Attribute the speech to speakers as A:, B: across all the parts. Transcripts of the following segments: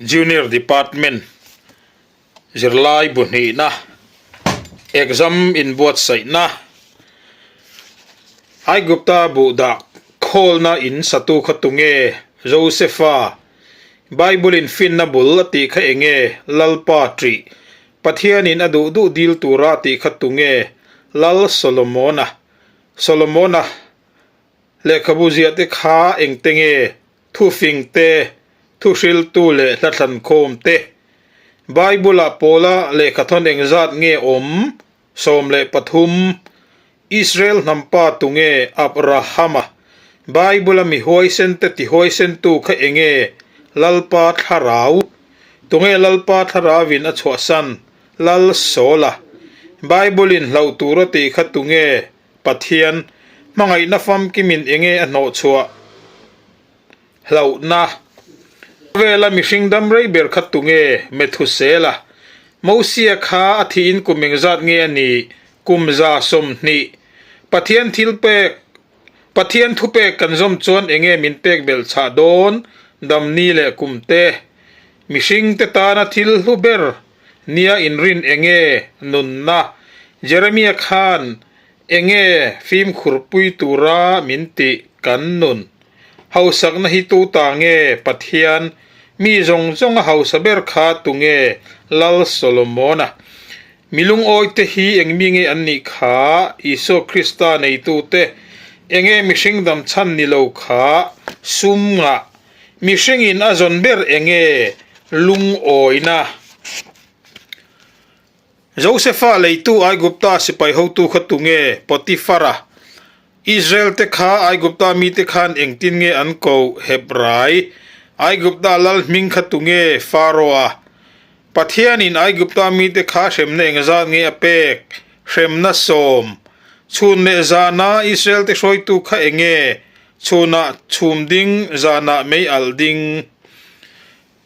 A: Junior Department zirlai bu hnihna exam inbuatsaihna Aigupta buh dah khawlna in satu kha tunge Josefa Bible in finna bul a tih kha enge Lalpa ṭih Pathianin a duh duh dil tura a tih kha tunge Lal Solomona Solomona Lehkhabu ziah te kha engte nge thufing te, thuhriltu leh hlathlankhawm te? Bible-ah Paula lehkhathawn engzat nge awm? 13. Israel hnampa tunge Abrahama? Bible-a mi huaisen te tihuaisentu kha enge Lalpa Thlarau? Tunge Lalpa Thlarauin a chhuahsan? Lal Saula. Bible-in hlauh tur a tih kha tunge Pathian hmangaihna famkimin enge a hnawhchhuah hlauhna vela mihring dam rei ber kha tunge Methusela Mosia kha a thihin kum engzat nge a nih kum 120 Pathian thil pek Pathian thupek kan zawm chuan enge min pek belh chhah dawn damni leh kum te mihring te tana thil hlu ber Nia inrin enge nunna Jeremia khan enge fimkhurpui tura min tih kan nun hausakna hi tu ta nge Pathian mi zawng zawng a hausa ber kha tunge Lal Solomona mi lungawi te hi eng mi nge an nih kha Isua Krista neitu te enge mihring dam chhan ni lo kha sum ngah Mihringin a zawn ber enge lungawina? Josefa leitu Aigupta sipai hotu kha tunge? Potifara. Israel-te kha Aigupta mite khan engtin nge an koh? Hebrai. Aigupta lal hming kha tunge? Faroa. Pathianin Aigupta mite kha hremna engzat nge a pek? Hremna sawm. Chhun leh zana Israel-te hruaitu kha enge? Chhunah chhum ding, zanah mei alh ding.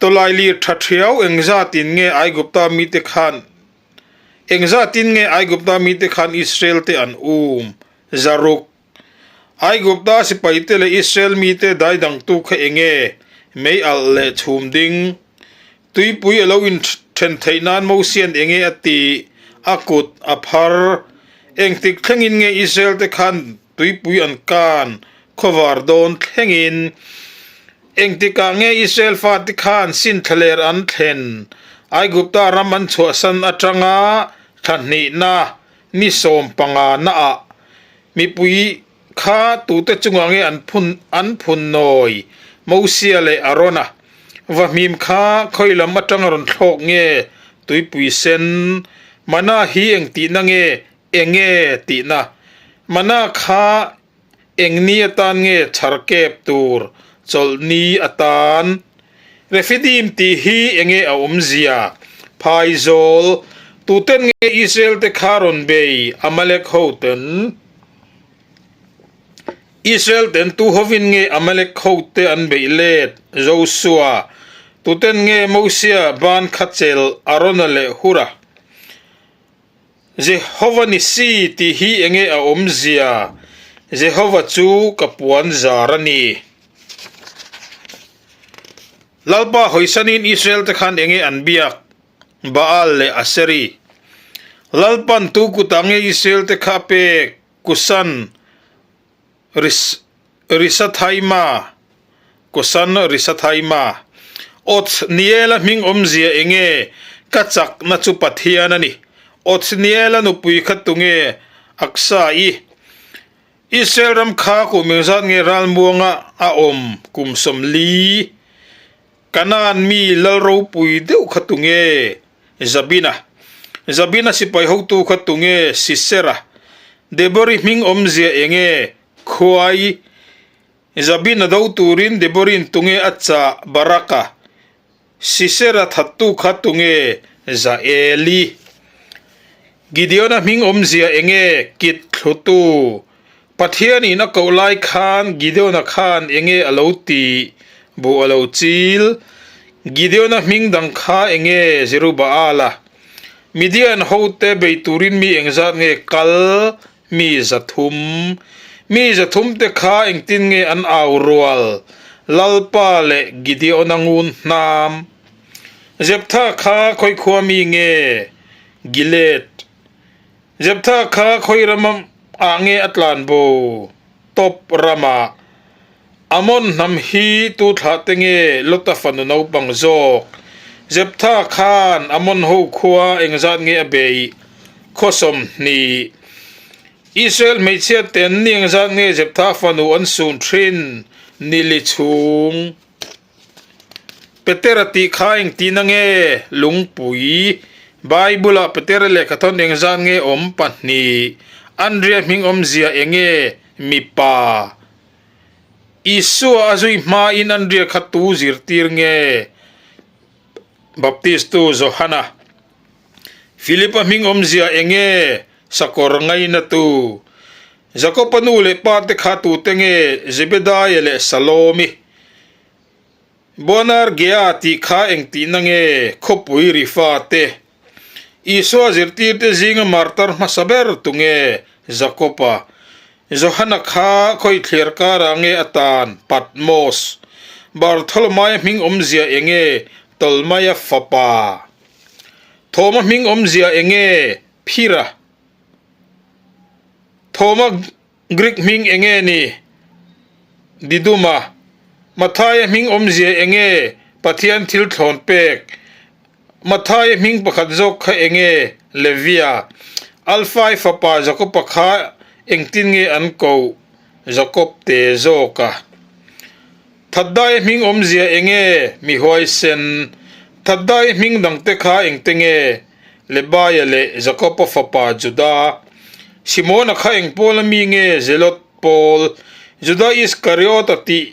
A: Tawlai lir tha thiau engzatin nge Aigupta mite khan Engzatin nge Aigupta mite khan Israel te an um? Zaruk. Aigupta sipaite leh Israel mite daidangtu kha enge? Mei alh leh chhum ding. Tuipui a lo inthen theih nan Mosian enge a tih? A kut a phar. Engtik thlengin nge Israel te khan Tuipui an kan khawvar dawn thlengin engtikah nge Israel fate khan sin thlaler an thlen? Aigupta ram an chhuahsan atanga thla hnihna ni 15 naah mipui kha tute chungah nge an phun an phun nawi? Mosia leh Arona vahmim kha khawi lam atanga rawn thlawk nge tuipui sen? Mana hi engtihna nge Enge tihna? Mana kha eng ni atan nge chhar kep tur chawlh ni atan? Refidim tih hi enge a awmzia? Phaizawl, tuten nge Israel te kha rawn bei Amalek ho ten? Israel ten tu hovin nge Amalek ho te an beih let? Josua, tuten nge Mosia ban kha chelh Arona leh Hura? Jehova ni si tih hi enge a awmzia? Jehova chu ka puan zar a ni. Lalpa hawisanin Israel te khan enge an biak? Baal leh Aseri. Lalpan tu kutah nge Israel te kha a pek? Kusan. Risathaima, Kusan Risathaima, Othniela hming awmzia enge? Ka chakna chu Pathian a ni. Othniela nupui kha tunge? Aksa-i. Israel ram kha kum engzat nge ralmuanga a awm? Kum 40. Kanaan mi lal ropui deuh kha tunge? Jabina. Jabina sipai hotu kha tunge? Sisera. Debori hming awmzia enge? Khuai. Jabina do turin Deborin tunge a chah? Baraka. Sisera thattu kha tunge? Jaeli. Gideona hming awmzia enge? Kit thlutu. Pathianin a koh lai khan Gideona khan enge a lo tih? Buh a lo chil. Gideona hming dang kha enge? Zerubaala. Midian hote bei turin mi engzat nge kal? Mi 300. Mi 300 te kha engtin nge an au rual? Lalpa leh Gideona ngun hnam. Jeptha kha khawi khua mi nge? Gilead. Jeptha kha khawi ram ah nge a tlan bo? Top ramah. Amon hnam hi tu thlah te nge Lota fanu naupang zawk? Jeptha khan Amon ho khua engzat nge a beih? Khaw 20. Israel hmeichhia ten ni engzat nge Jeptha fanu an sun thin? Nili chhung. Petera tih kha engtihna nge? Lungpui. Bible-ah Petera lehkhathawn engzat nge awm? Pahnih. Andria hming awmzia enge? Mipa. Isua a zui hmain Andria kha tu zirtir nge? Baptistu Johana. Philipa hming awmzia enge? Sakawr ngainatu. Jakoba nu leh pa te kha tute nge? Zebedaia leh Salomi. Boanergea tih kha engtihna nge? Khawpui rifa te. Isua zirtirte zinga martar hmasa ber tu nge? Jakoba. Johana kha khawi thliar karah nge a tan? Patmos. Bartholomaia hming awmzia enge? Tolmaia fapa. Thawma hming awmzia enge? Phira. Thawma Greek hming enge ni? Diduma. Mathaia hming awmzia enge? Pathian thil thlawn pek. Mathaia hming pakhat zawk kha enge? Levia. Alfai fapa Jakoba kha engtin nge an koh? Jakob te zawk a. Thaddaia hming awmzia enge? Mi huaisen. Thaddaia hming dangte kha engte nge? Lebaia leh Jakoba fapa Juda. Simona kha eng pawl a mi nge? Zelot pawl. Juda Iskariota tih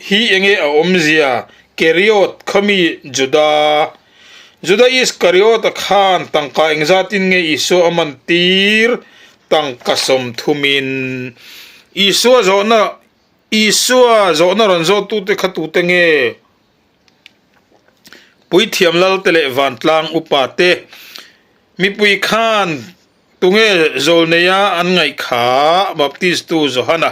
A: hi enge a awmzia? Keriot kha mi Juda. Juda Iskariota khan tangka engzatin nge Isua a man tir? Tangka 30in. Isua zawhna Isua zawhna rawn zawhtute kha tute nge? Puithiam Lalte leh Vantlang upa te, mipui khan tunge zawlneia an ngaih kha Baptistu Johana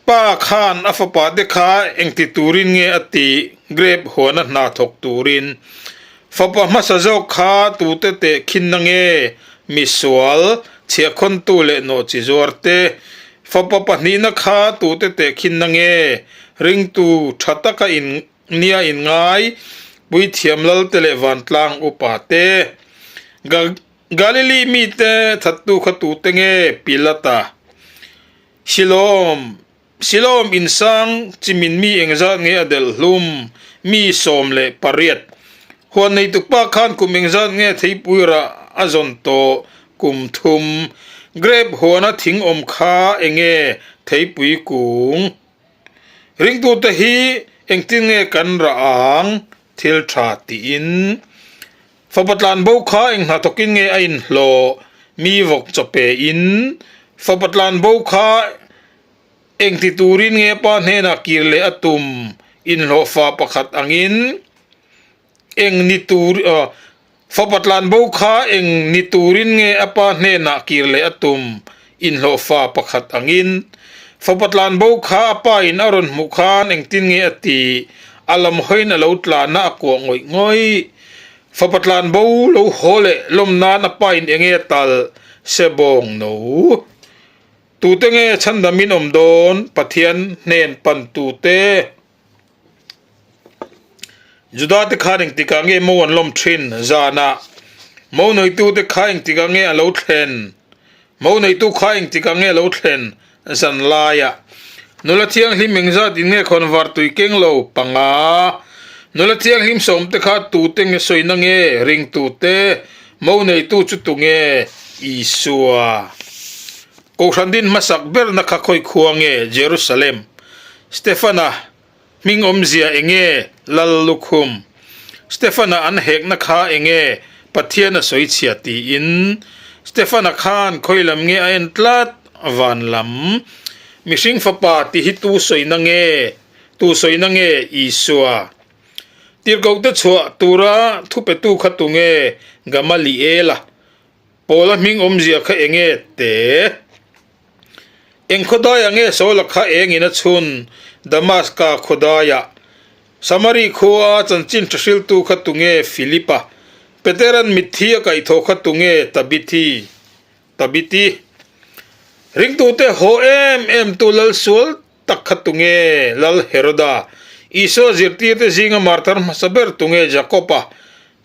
A: pa khan a fapa te kha engti turin nge a tih grape huana hna thawk turin fapa hmasa zawk kha tute teh khinna nge misual chhiahkhawntu leh nawhchi zuar te Fapa pahnihna kha tute tehkhinna nge? Ringtu tha taka in nia in ngai, Puithiam Lalte leh Vantlang upa te. Galili mite thattu kha tute nge? Pilata. Siloam, Siloam insang chimin mi engzat nge a delh hlum? Mi 18. Huan neitukpa khan kum engzat nge theipui rah a zawn tawh? Kum thum. Grape huana thing awm kha enge theipui kung? Ringtute hi engtin nge kan rah ang? Thil tha tiin. Fapa tlan bo kha eng hnathawkin nge a inhlawh? Mi vawk chaw pe in. Fapa tlan bo kha engti turin nge pa hnenah kir leh a tum? Inhlawhfa pakhat angin. Eng ni tur Fapa tlan bo kha eng ni turin nge a pa hnenah kir leh a tum? Inhlawhfa pakhat angin. Fapa tlan bo kha a pa in a rawn hmuh khan engtin nge a ti? A lam hawiin a lo tlan a, a kuah ngawih ngawih. Fapa tlan bo lo haw leh lawm nan a pa in enge a talh? Se bawng no. Tute nge chhandamin awm dawn? Pathian hnen pan tute. Juda te khan engtikah nge mo an lawm thin? Zanah. Mo neitute kha engtikah nge a lo thlen? Mo neitu kha engtikah nge a lo thlen? Zan laiah. Nula thianghlim engzat in nge khawnvar tui keng lo? Panga. Nula thianghlim sawmte kha tute nge sawina nge? Ringtute. Mo neitu chu tunge? Isua. Kohhran din hmasak berna kha khawi khua nge? Jerusalem. Stefana hming awmzia enge? Lal lukhum. Stefana an hekna kha enge? Pathian a sawi chhia tiin. Stefana khan khawi lam nge a en tlat? Van lam. Mihring fapa tih hi tu sawina nge? Tu sawina nge? Isua. Tirhkohte chhuah tura thupetu kha tunge? Gamaliela. Paula hming awmzia kha enge te? Eng khawdaiah nge Saula kha engin a chhun? Damaska khawdaiah. Samari khua a chanchin tha hriltu kha tunge Philipa? Petera'n mitthi a kaihthawh kha tunge Tabithi? Tabiti. Ringtute haw em em tu lal sual tak kha tunge Lal Heroda? Isua zirtirte zinga martar hmasa ber tunge Jakoba?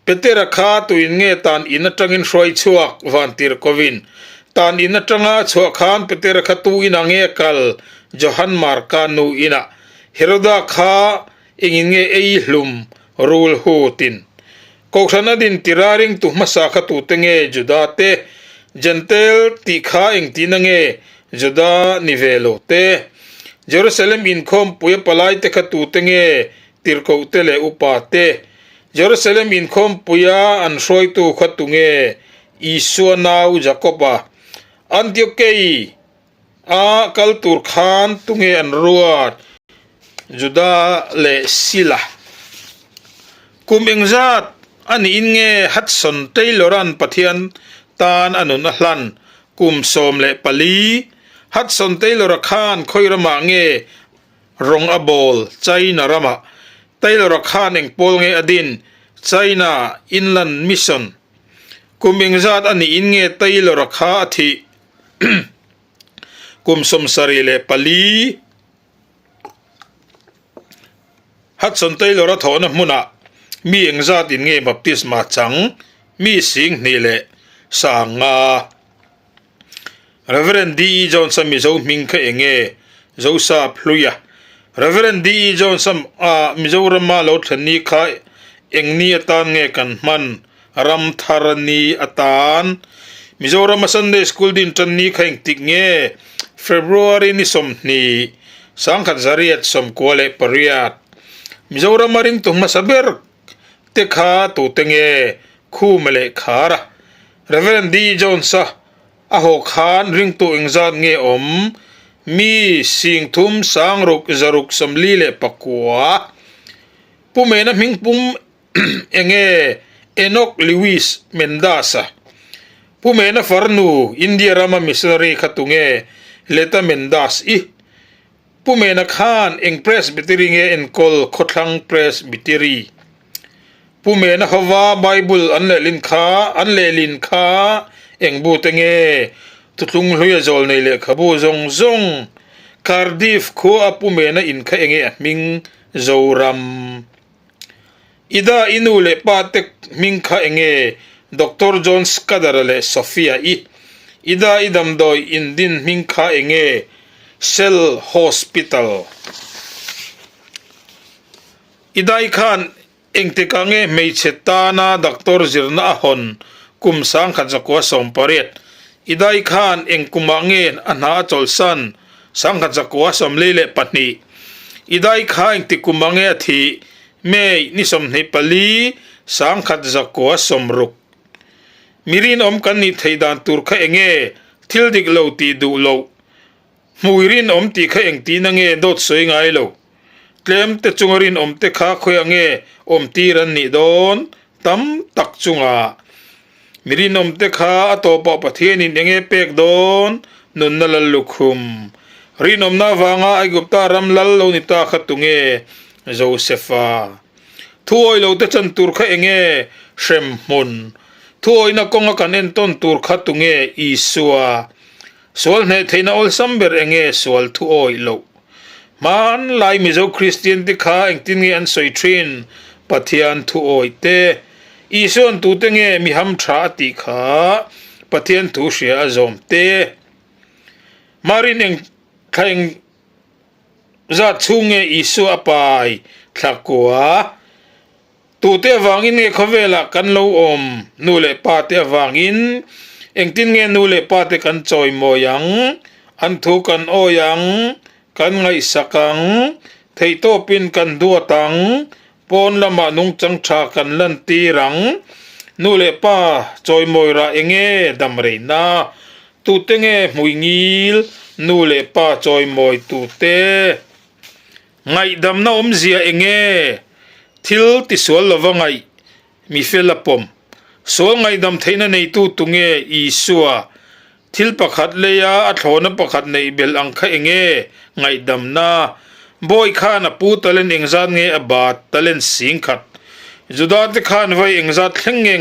A: Petera kha tuin nge tan in atangin hruai chhuak vantir kovin? Tan in atanga a chhuah khan Petera kha tu inah nge a kal? Johan Marka nu inah. Heroda kha engin nge ei hlum rul hutin? Kohhran a din tira ringtu hmasa kha tute nge Juda te? Jentail tih kha engtihna nge Juda ni ve lo te? Jerusalem inkhawmpui a palai te kha tute nge Tirhkoh te leh upa te? Jerusalem inkhawmpuia an hruaitu kha tunge? Isua nau Jakob-a. Antiokei a kal tur khan tunge an ruat? Juda leh Sila. Kum engzat a niin nge Hudson Taylor-a'n Pathian tan a nun a hlan? Kum 14. Hudson Taylor-a khan khawi ramah nge Rawng a bawl, China ramah. Taylor-a khan eng pawl nge a din? China Inland Mission. Kum engzat a niin nge Taylor-a kha a thih? Kum 74. Hudson Taylor-a thawhna hmunah mi engzat in nge baptisma chang? Mi 2000 5. Rev. DE Jones-a Mizo hming kha eng nge? Zosa Phluia. Rev. DE Jones-a Mizorama lo thlen ni kha eng ni atan nge kan hman? Ram thar ni atan. Mizorama Sunday School din tan ni kha engtik nge? February ni 20, 1998. Mizorama ringtu hmasa ber te kha tute nge Khuma leh Khar a? Rev. D. Jones-a a haw khan ringtu engzat nge awm? Mi 3 6 6 44. Pu Mena hmingpum enge Enoch Lewis Mendas-a? Pu Mena farnu India rama missionary kha tunge Leta Mendas i? Pu Mena khan eng Presbytery nge enkawl Khawthlang Presbytery? Pu Mena hova Bible an lehlin kha an lehlin kha eng bu te nge? Thuthlung hluia zawl nei lehkhabu zawng zawng Cardiff khua a Pu Mena in kha enge a hming Zoram? Ida i nu leh pa te hming kha enge? Doctor John Scudder-a leh Sophia i. Ida i damdawi in din hming kha enge? Shell Hospital. Ida i khan engtikah nge hmeichhe tana doctor zirna a hawn kum 1918? Ida i khan eng kumah nge a hna a chawlhsan 1942? I dai kha engti kum ang nge a thih? May ni 24, 1960. Mi rinawm kan nih theih dan tur kha eng nge? Thil dik lo tih duh loh. Hmui rinawm tih kha engtin a nge dawt sawi ngai lo? Tlem te chunga rinawm te kha khawiah nge awm tir an nih dawn? Tam tak chungah. Mi rinawmte kha a tawpah Pathianin eng nge pek dawn? Nunna lal lukhum. Rinawmna avanga Aigupta ram lal lo ni ta kha tunge? Josefa. Thuawi lote chan tur kha eng nge? Hremhmun. Thuawina kawnga kan entawn tur kha tunge? Isua. Sual hneh theihna awlsam ber eng nge? Sual thuawi loh. Hmanlai Mizo Kristian te kha engtin nge an sawi thin? Pathian thu awih te. Isua'n tute nge mi ham tha a tih kha Pathian thu hria a zawm te. Marin eng thla eng zat chhung nge Isua a pai thla kua? Tute avangin nge khawvelah kan lo awm? Nu leh pa te avangin engtin nge nu leh pa te kan chawimawi ang? An thu kan awi ang, kan ngaihsak ang, theihtawpin kan duat ang, pawn lamah nungchang tha kan lantir ang. Nu leh pa chawimawi rah enge damreina? Tute nge hmui ngil nu leh pa chawimawi tute? Ngaihdamna awmzia eng nge? Thil tisual lova ngaih mi fel a pawm. Sual ngaihdam theihna neitu tu nge? Isua. Thil pakhat leia a thlawhna pakhat neih belh ang kha eng nge? Ngaihdamna. Bawi khan a pu talent engzat nge a bat talent 10,000? Juda te khan vawi engzat thleng nge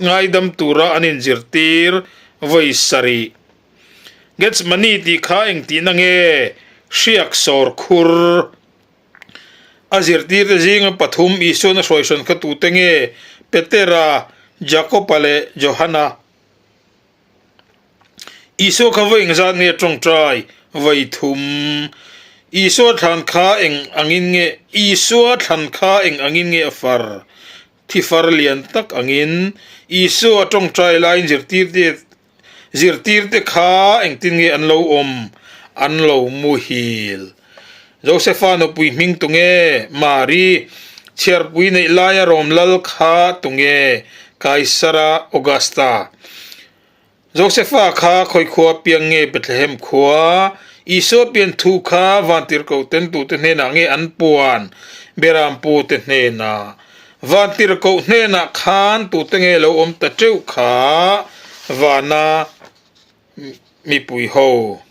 A: ngaidam tura an inzirtir vawi sarih? Gethsemane tih kha engtihna nge hriak sawr khur? A zirtirte zinga pathum Isuan a hruaihrawn kha tute nge? Petera, Jakoba leh Johana. Isua kha vawi engzat nge tawngtai? Vawi thum. Isua thlan kha eng angin nge Isua thlan kha eng angin nge a far? Thi far lian tak angin. Isua tawngtai laiin zirtirte zirtirte kha engtin nge an lo awm? An lo muhil. Josefa nupui hming tunge? Mari. Chhiarpui neih laia rawm lal kha tunge? Kaisara Augusta. Josefa kha khawi khua piang nge Bethlehem khua? Isua pian thu kha vantirhkoh tentute hnenah nge an puan? Berampute hnenah. Vantirhkoh hnenah khan tute nge lo awm ta teuh kha? Vana mipui ho.